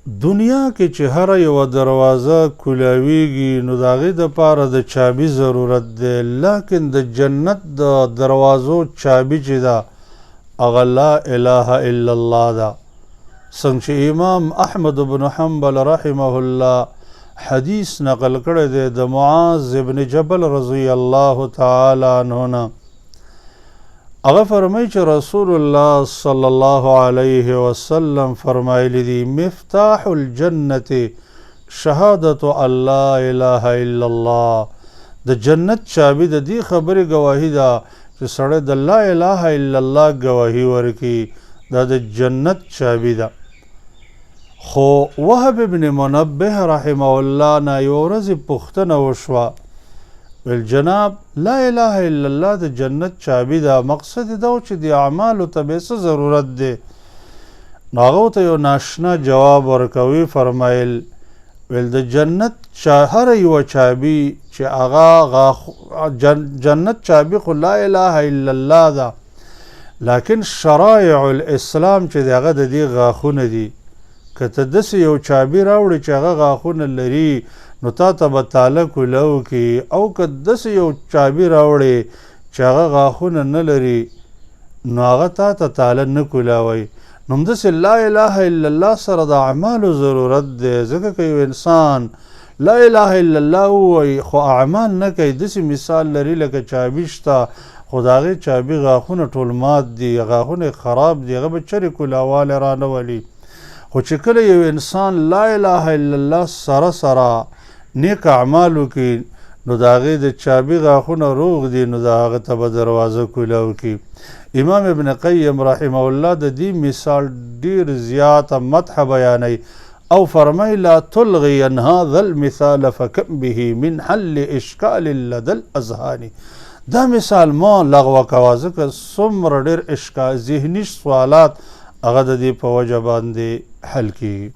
دنیا کې چې هره یوه دروازه کولاویږي نو د هغې دپاره د چابي ضرورت دی، لاکن د جنت د دروازو چابي چې ده هغه لا اله الا الله ده. څنګه چې امام احمد بن حنبل رحمه الله حدیث نقل کړی دی د معاذ بن جبل رضی الله تعالی عنه نه، هغه فرمایي چې رسول الله صلی الله علیه وسلم فرمایلی دي، مفتاح الجنة شهادت ان لا اله الا الله. د جنت چابي د دې خبرې ګواهي ده چې سړی د لا اله الا الله ګواهي ورکړي، دا د جنت چابي ده. خو وهب ابن منبه رحمه الله نه یوه ورځ پوښتنه وشوه، ویل جناب لا اله الا الله د جنت چابي ده، مقصد یې دا و چې د اعمالو ته به څه ضرورت دی؟ نو هغه ورته یو ناشنا جواب ورکوي، فرمایل ویل د جنت هره یوه چابي چې هغه جنت چابي خو لا اله الا الله ده، لکن شرایع الاسلام چې د هغه د دې غاښونه دي، که ته داسې یو چابي راوړې چې هغه غاښونه لري نو تا ته به تاله کولاو کړي، او که داسې یو چابي راوړې چې هغه غاښونه نه لري نو هغه تا ته تاله نه کولاوي. نو همداسې لا اله الا الله سره د اعمالو ضرورت دی، ځکه که یو انسان لا اله الا الله ووایي خو اعمال نه کوي، داسې مثال لري لکه چابي شته خو د هغې چابي غاښونه ټول مات دي، غاښونه یې خراب دي، هغه به چېرې کولاوالی رانه ولي. خو چې کله یو انسان لا اله الا الله سره سره نیک اعمال وکړي نو د هغې د چابي غاښونه روغ دي، نو د هغه ته به دروازه کولاو کړي. امام ابن قیم رحمه الله د دې مثال ډیر زیاته مدح بیانوي او فرمایي لا تلغین هذا المثال فکم به من حل اشکال لدى الاذهان. دا مثال ما لغوه کوه، ځکه څومره ډیر اشکال ذهني سوالات هغه د دې په وجه باندې حل کیږي.